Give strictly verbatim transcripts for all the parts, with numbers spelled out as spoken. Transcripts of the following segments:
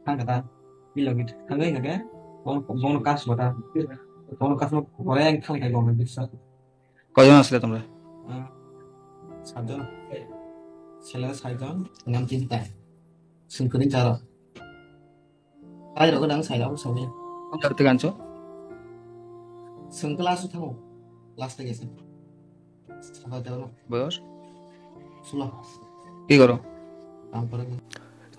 Thang kata. Ilo git. Thang gai kake. Bong, bong kas bata. Bong kas mo kore yang thang kai bong bisa. Koijon asle tomra? Ah, sajon. Sela sajon. Ngam tinta. Sungkuni jaro. Ai rogo dang sai rogo sai. Ang karte gancho? Sungkla su thango. Last lagi sih. Sabar jaro. Boyos? Sulo. Ki goro? Ang pore.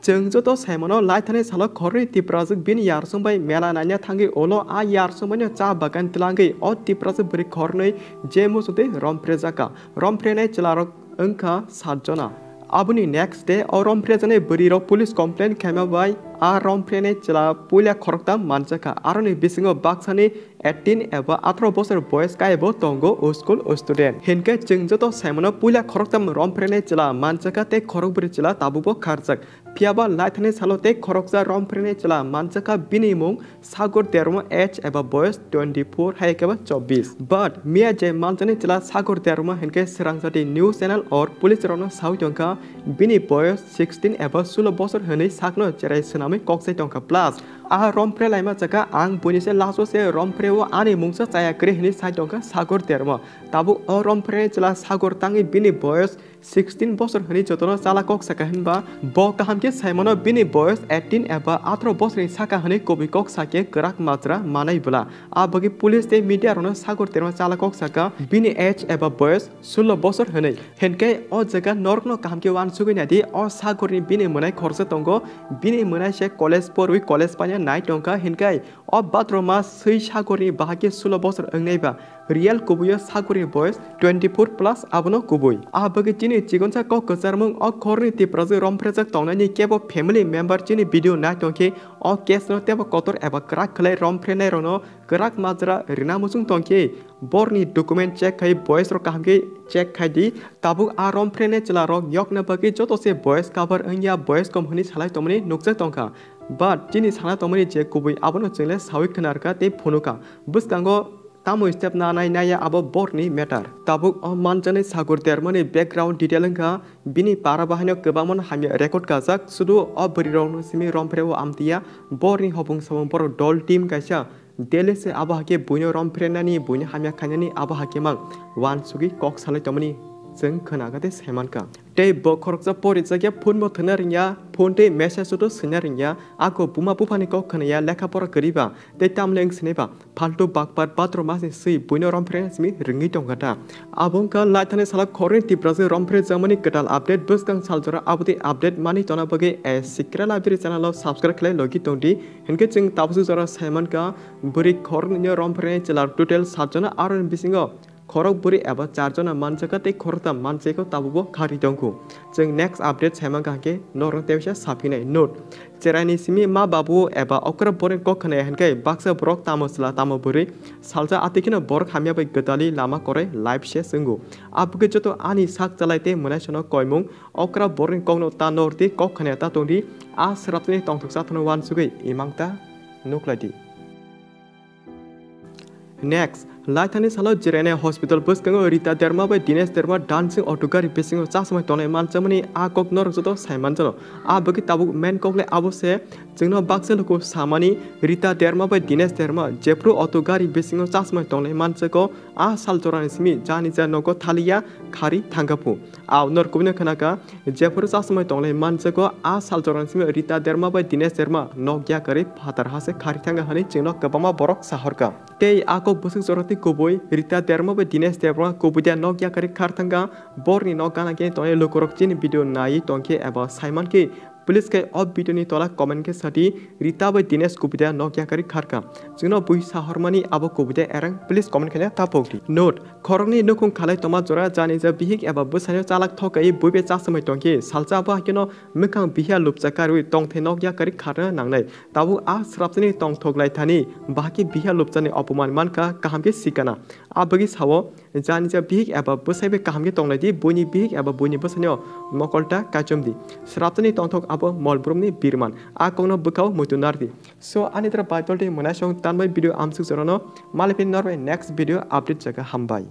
Chwng joto saimano laithani salo khorwi Tiprajwk bini yarsong bai mela naina thangwi ulo a yarsong baino cha bagan twlangwi o Tiprajwk bwrwi khornwi je muchungtwi romphre jaka. Romphreni chwlarok wngkha sat jona. Aboni next day o romphrejani bwrwirok police complaint khaima bai a romphreni chwla puila khoroktham manjakha. Aroni bisingo baksani eighteen eba atharo bosor boyos kaibo tongo o school student. Hinkhe chwng joto saimano puila khoroktham romphreni chwla manjakha tei khorokbwrwi chwla tabukbo kharjak. Phiyaba laithani salo tei khoroksa romphreni chwla manjakha bini mung Sagur Derma age eba boyos twenty four hai khe ba chobbish. But miya je manjani chwla Sagur Derma hinkhe Swrangjati news channel or police rokno sawi tongkha bini boyos sixteen eba sulo bosor hinwi sakno cherai swnamwi koksai tongkha. Plus a rompre laima chakha ang buini se last o se rompre o ani mungsa chaya kwrwi hinwi sai tongkha Sagur Derma. Tabuk o rompre chwla Sagur tangwi bini boyos sixteen bosor hinwi jotono chala kok saka hinba bo kaham khe saimano bini boyos eighteen eba atharo bosorni saka hinwi kubui kok sakhe kwrak majra manai bwla. A bagwi police tei media rokno Sagur Derma chala kok saka bini age eba boyos sulo bosor hinwi. Hinkhe o jaga norokno kaham khe uansugwi naidi o Sagurni bini mwnai khoroksa tongo, bini mwnai se college porwi college paina nai tongkha hinkhe o bathroom a swi Sagurni bahai khe sulo bosor wngnai ba. Real kubuio Sagurni boyos twenty four plus abono kubui. A bagwi chini chikonsa kok kwcharmung o khorni Tiprajwk romphrejak tongnani kebo family member chini video nai tongkhe o case no tebo kotor eba kwrak khlai romphrenai rokno kwrak majra rina muchung tongkhe borni document check khai boyos rok kaham khe check khai di. Tabuk a romphrene chwla rok yokna bagwi joto se boyos cover wngya boyos kom hinwi salai tongmani nukjak tongkha. But chini sana tongmani je kubui abono chwngle sawi khwnarkha tei phunukha. Bwskango tamo step nanai naiya abo borni matter. Tabuk o manjani Sagur Dermani background detail wngkha, bini para bahaino kwbangmano hamya record kajak, sudu o bwrwirokno simi romphreo amtiya, borni hopung samung borok dol team kaisa, daily se abo hakhe buino romphrennani, buino hamya khainani abo hakhe mang uansugwi kok salai tongmani chwng khwnakha tei saimankha. Tei bo khoroksa porijakya phone bo thwna rwngya, phone tei message o to swina rwngya, ako buma buphani kok khwnaya lekha pora kwrwi ba, tei tamle wng sinai ba, Phaltu bakpar bathroom masni swi buino romphreng simi rwngwi tongkha ta. Abo wngkha laithani salo khorni Tiprajwk romphreng jakmani kwtal update bwskang saljora aboni update mani tona bagwi a Sikra Library channel o subscribe khlai logi tongdi. Hinkhe chwng tabukjwk jora saimankha bwrwi khornwino romphreng chwla total sat jona aroni bisingo khorok bwrwi eba char jona manjakha tei khoroktham manjakha tabukbo kharwi tongkhu. Chwng next update saimankha hinkhe norok teisa saphinai note. Cheraini simi ma babu eba okra boreng kok khwnaya hinkhe baksa borok tamo chwla tamo bwrwi salsa atwi kheno borok hamya bai gwdalwi lama korai life se chwngo. Abugwi joto ani sak chalai tei mwnaisano koimung okra boreng kokno ta nordi kok khwnaya ta tongdi a swrapnini tongthok chathano uansugwi imang ta nuklaidi. Next, laithani salo Jirene Hospital bwskango Rita Derma bai Dinesh Derma dancing auto gari bisingo chasmai tongnai manjakmani a kok norok joto sai manjano. A bagwi tabuk main kok le abo se chwngno baksa luku samani Rita Derma bai Dinesh Derma jephru auto gari bisingo chasmai tongnai manjago a sal jorani simi jani ja nogo thaliya khari thangkha phu. Ao nor kubuni khwnakha, jephuru chasmai tonglai manjago, a sal jorani simi Rita Derma bai Dinesh Derma nok yakarwi phatar hase khari thangkha hwnwi chwngno kwbangma borok sahorkha. Tei a kok bwswk jorati kubui Rita Derma bai Dinesh Derma kubui de nok yakarwi khar thangkha, borni nok gana khe tongnai lukurok chini video naiwi tongkhe eba saimankhe, please khe o video ni tola comment khe sadi Rita bai Dinesh kubui de nok yakarwi kharkha. Chwngno bui sahormani abo kubui de erang please comment khaina ta pokdi. Note, Khoroknwi nukhung khalai tongma jora jani ja bihik eba bwsano chalak thok kai bui bai chasmai tongkhe, salsa abo hakeno mwkhang bihiya lupcha karwi tongthai nok yakarwi kharna nangnai. Tabuk a swrapsani tongthok lai thani, bahai khe bihiya lupchani opoman mankha, kaham khe sikana. A bagwi sao, jani ja bihik eba bwsai bai kaham khe tonglaidi, buini bihik eba buini bwsano mokolta kaichomdi. Swrapsani tongthok abo molbrumni birman, a kokno bwkhao muitu nardi. So, ani dara Bible tei mwnaisong tanbai video amsuk jorano, malipini norbai next video update jaga hambai.